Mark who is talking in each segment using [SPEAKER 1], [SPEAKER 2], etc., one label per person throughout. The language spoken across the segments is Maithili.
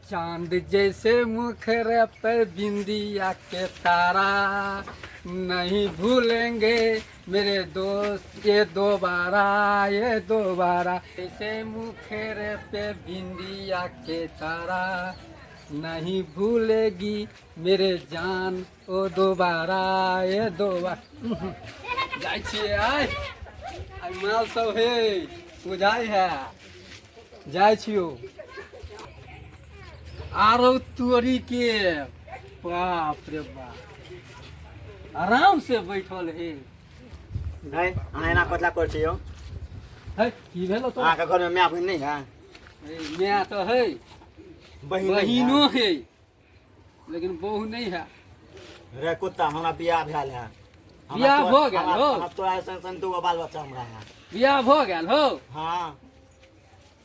[SPEAKER 1] चांद जैसे मुखरे पर बिंदिया के तारा, नहीं भूलेंगे मेरे दोस्त ये दोबारा, ये दोबारा। जैसे मुखरे पे बिंदिया के तारा, नहीं भूलेगी मेरे जान ओ दोबारा, ये दोबारा। जाइ छियै आइ, आइ माल सब हे बुझाइ है, जाइ छियौ। आरो तोरी के बाप रे बाप, आराम से बैठल हे।
[SPEAKER 2] है, अहाँ एना कतला करै छी यौ?
[SPEAKER 1] है, की भेलो तो?
[SPEAKER 2] अहाँके घरमे माय बहिन नहि है?
[SPEAKER 1] माय तऽ है,
[SPEAKER 2] बहिन नहि है?
[SPEAKER 1] बहिनो है, लेकिन बहु नहि है।
[SPEAKER 2] रे कुत्ता, हमरा बियाह भेल है। हमरा
[SPEAKER 1] बियाह भऽ गेल
[SPEAKER 2] हमरा-
[SPEAKER 1] हौ?
[SPEAKER 2] हमरा तोरा संग संग दूगो बाल बच्चा हमरा है।
[SPEAKER 1] बियाह भऽ गेल हौ?
[SPEAKER 2] हाँ।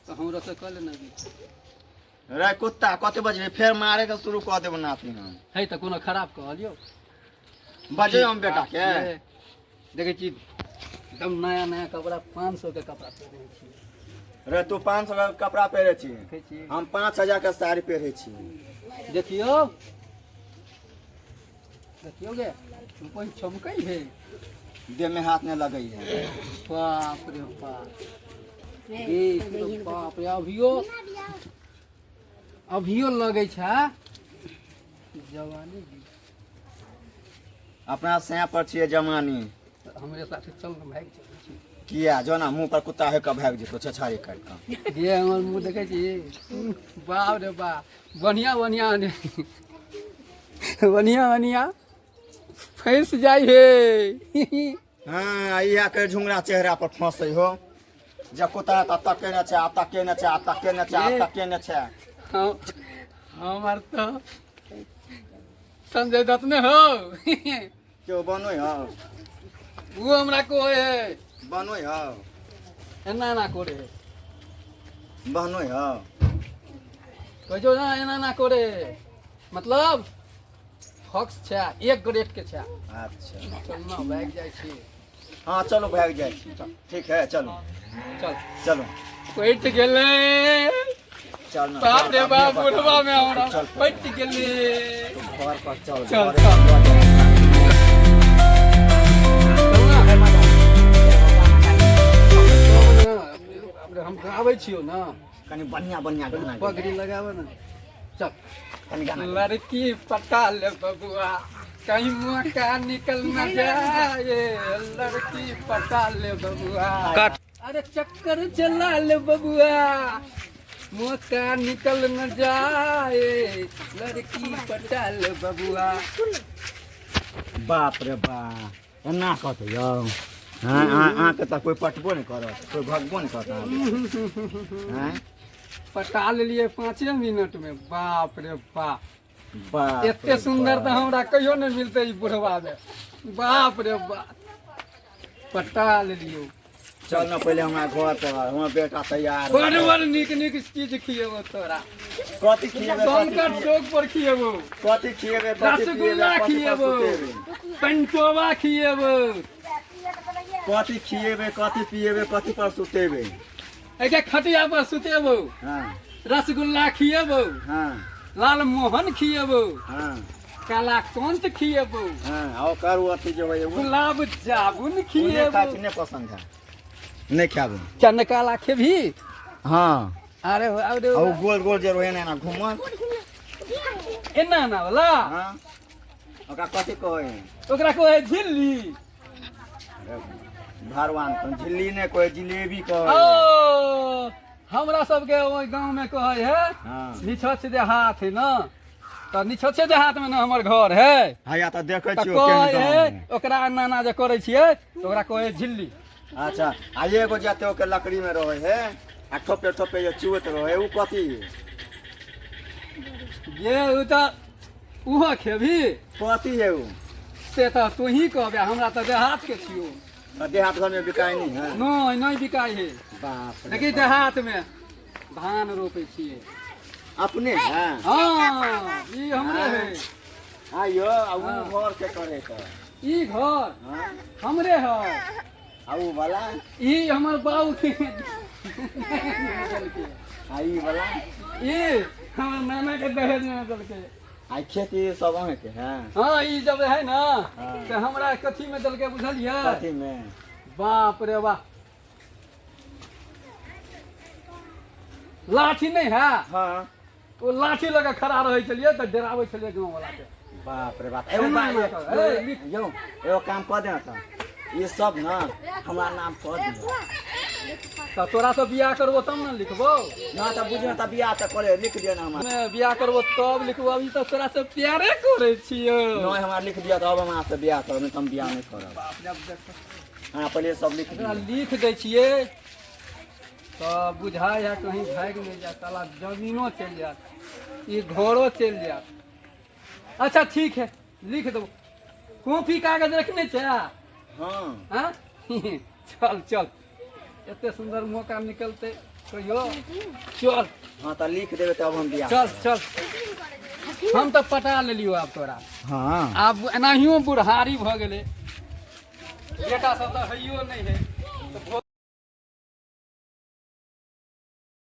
[SPEAKER 1] तऽ हमरो से कऽ लेना बियाह।
[SPEAKER 2] रे कुत्ता, कथी बजबै? फेर मारे के शुरू कऽ देबो नाती हम।
[SPEAKER 1] है तऽ कोनो खराब कहलियौ?
[SPEAKER 2] बजै हम बेटा के।
[SPEAKER 1] ये, देखै छी एकदम नया नया कपड़ा, 500 के कपड़ा पहिरै छी।
[SPEAKER 2] रे तू 500 के कपड़ा पहिरै छी?
[SPEAKER 1] देखै छी।
[SPEAKER 2] हम 5000 के साड़ी पहिरै छी।
[SPEAKER 1] देखियौ, देखियौ गे, कोई चमकै है।
[SPEAKER 2] देह में हाथ नहीं लगै है।
[SPEAKER 1] बाप रे बाप, देख तो बाप रे, अभियो अभियो लगै छै जवानी।
[SPEAKER 2] अपना सैं पर छियै जवानी।
[SPEAKER 1] हमरे साथे चल ने, भागि चलै छी।
[SPEAKER 2] किया जो ना मुंह पर कुत्ता होके भागि जेतो छछारी काटि कऽ।
[SPEAKER 1] ये हमर मुँह देखै छी? बाप रे बाप, बढ़िया बढ़िया बढ़िया बढ़िया फँसि जाइ हे।
[SPEAKER 2] हाँ, इएह के झुंगरा चेहरा पर फंसै हो जे कुत्ता तऽ तके ने छै, आ तके ने छै, आ तके ने छै, आ तके ने छै।
[SPEAKER 1] हमर तऽ संजय दत्त ने हो।
[SPEAKER 2] केओ बनो हो?
[SPEAKER 1] वो हमरा कहै है।
[SPEAKER 2] बनो हो?
[SPEAKER 1] एना एना करे है।
[SPEAKER 2] बनो हो?
[SPEAKER 1] कहै छौ ना, एना एना करे, मतलब फॉक्स छै, एक ग्रेड के छै।
[SPEAKER 2] अच्छा।
[SPEAKER 1] चल ना, भागि जाइ छी।
[SPEAKER 2] हाँ, चलो, भागि जाइ छी। ठीक है, चलो।
[SPEAKER 1] चल।
[SPEAKER 2] चलो।
[SPEAKER 1] पटि गेलै।
[SPEAKER 2] चल ना।
[SPEAKER 1] बाप रे बाप, बुढ़वा में हमरा
[SPEAKER 2] चल।
[SPEAKER 1] पटि गेलै।
[SPEAKER 2] घर पर चल।
[SPEAKER 1] चल,
[SPEAKER 2] घरे
[SPEAKER 1] चल।
[SPEAKER 2] पर चल।
[SPEAKER 1] चल ना। हम गाबै छियौ ना।
[SPEAKER 2] कनि बढ़िया बढ़िया गाना गे।
[SPEAKER 1] पगड़ी लगाबऽ ने, चल।
[SPEAKER 2] कनि गाना गे।
[SPEAKER 1] लड़की पटा ले बबुआ, कहीं मौका निकल न जाए। लड़की पटा ले बबुआ, अरे चक्कर चला ले बबुआ, मौका निकल न जाए। लड़की पटा ले बबुआ।
[SPEAKER 2] बाप रे बाप, एना कहतै यौ? हाँ, अहाँके तऽ कोइ पटबो नहि करत, कोइ भगबो नहि करत अहाँके। आँय?
[SPEAKER 1] पटा लेलिए 5 मिनट में, बाप रे बाप।
[SPEAKER 2] बाप
[SPEAKER 1] एते
[SPEAKER 2] रे
[SPEAKER 1] सुंदर तऽ
[SPEAKER 2] बाप।
[SPEAKER 1] हमरा कहियो नहि मिलतै ई बुढ़वा में। बाप रे बाप, पटा लेलियो।
[SPEAKER 2] चल न पहिले हमरा घर पर, हमर बेटा तैयार हो।
[SPEAKER 1] बड़ बड़ नीक नीक चीज खिएबो तोरा।
[SPEAKER 2] कथी खिएबै? कथी
[SPEAKER 1] शंकर
[SPEAKER 2] खिएबै?
[SPEAKER 1] चौक पर खिएबो।
[SPEAKER 2] कथी खिएबै? कथी पिएबै?
[SPEAKER 1] रसगुल्ला
[SPEAKER 2] कथी पर
[SPEAKER 1] खिएबो।
[SPEAKER 2] सुतेबै?
[SPEAKER 1] पंटोबा खिएबो।
[SPEAKER 2] कथी खिएबै, कथी पिएबै, कथी पर सुतेबै?
[SPEAKER 1] एके खटिया पर सुतेबो। रसगुल्ला खिएबो। लालमोहन खिएबो। कालाकांत खिएबो।
[SPEAKER 2] हाँ, आ ओकर ओ अथी जे होइए
[SPEAKER 1] गुलाब जामुन
[SPEAKER 2] ओ नहि खाइ
[SPEAKER 1] खिएबो।
[SPEAKER 2] छी, नहि पसन्द है, नहि खाबू।
[SPEAKER 1] चनकाला खेबही?
[SPEAKER 2] हाँ।
[SPEAKER 1] अरे अरे।
[SPEAKER 2] आ ओ गोल गोल जे रहै ने, एना घूमल।
[SPEAKER 1] एना एना वाला?
[SPEAKER 2] हाँ, ओकरा कथी कहै है?
[SPEAKER 1] ओकरा कहै झिल्ली।
[SPEAKER 2] अरे भगवान, झिल्ली नहि कहै, जिलेबी कहै।
[SPEAKER 1] ओ हमरा सबके ओहि गाँव में कहै है। निछछ देहात है न, तऽ निछछे देहात में न हमर घर है।
[SPEAKER 2] हैया तऽ देखै
[SPEAKER 1] तऽ
[SPEAKER 2] छियौ केहन
[SPEAKER 1] कहै
[SPEAKER 2] गाँव
[SPEAKER 1] है
[SPEAKER 2] में।
[SPEAKER 1] ओकरा एना एना जे करै छियै तऽ ओकरा कहै है झिल्ली।
[SPEAKER 2] अच्छा, आ एगो जेते ओकर लकड़ी में रहै है आ ठोपे ठोपे जे चुअत रहै है, उ कथी?
[SPEAKER 1] ये ओ तऽ उहो खेबही।
[SPEAKER 2] कथी है उ?
[SPEAKER 1] से तऽ तोही कहबे, हमरा तऽ देहात के छियौ।
[SPEAKER 2] तऽ देहात घर में बिकाइ नहीं है?
[SPEAKER 1] नहि, नहि बिकाइ है।
[SPEAKER 2] बाप रे
[SPEAKER 1] देखी,
[SPEAKER 2] बाप।
[SPEAKER 1] देहात में धान रोपै छियै।
[SPEAKER 2] अपने है?
[SPEAKER 1] हाँ, ई हमरे है।
[SPEAKER 2] आइयो, आ उ
[SPEAKER 1] हाँ।
[SPEAKER 2] घर के करे तऽ?
[SPEAKER 1] ई घर हमरे है।
[SPEAKER 2] आ उ वाला?
[SPEAKER 1] ई हमर बाबू के।
[SPEAKER 2] आ ई वाला?
[SPEAKER 1] ई हमर नाना के दहेज में देलकै।
[SPEAKER 2] आ खेती सब अहाँके है?
[SPEAKER 1] हाँ, ई जब है ना
[SPEAKER 2] हाँ।
[SPEAKER 1] तऽ हमरा कथी में देलकै बुझलियै?
[SPEAKER 2] कथी में?
[SPEAKER 1] बाप रे बाप, लाठी नहीं है?
[SPEAKER 2] हाँ।
[SPEAKER 1] ओ लाठी लऽ कऽ खड़ा रहै छलियै तऽ डराबै छलियै गाँव वाला के।
[SPEAKER 2] बाप रे बाप, एगो बात यौ, एगो काम कऽ देना तऽ ई सब ना हमरा नाम कऽ दियौ।
[SPEAKER 1] तऽ तोरा से बियाह करबो तब ने लिखबो।
[SPEAKER 2] ना तऽ बुझियौ तऽ बियाह तऽ करे लिख दियौ ना हमरा।
[SPEAKER 1] नहि, बियाह करबो तब लिखबो, अभी तऽ तोरा से प्यारे करै छियौ।
[SPEAKER 2] नहि, हमरा लिख दिअ तब हम अहाँ से बियाह करब, नहि तऽ हम बियाह नहि करब।
[SPEAKER 1] बाप रे, अब देख।
[SPEAKER 2] अहाँ पहिले सब लिख
[SPEAKER 1] एकरा
[SPEAKER 2] दियौ।
[SPEAKER 1] लिख दै छियै तऽ बुझाइ है कहीं भागि नहि जायत साला, जमीनो चलि जायत, ई घरो चलि जायत। अच्छा ठीक है, लिख देबो। कॉपी कागज रखने छै?
[SPEAKER 2] हाँ।
[SPEAKER 1] हाँ? चल चल, एते सुन्दर मौका निकलतै कहियो? चल।
[SPEAKER 2] हाँ, तऽ लिख देबै तब हम बियाह
[SPEAKER 1] चल
[SPEAKER 2] करब।
[SPEAKER 1] चल, हम तऽ पटा लेलियो आब तोरा।
[SPEAKER 2] हाँ।
[SPEAKER 1] आब एनाहियो बुढ़ारी भऽ गेलै, बेटा सब तऽ हैयो नहि है तऽ।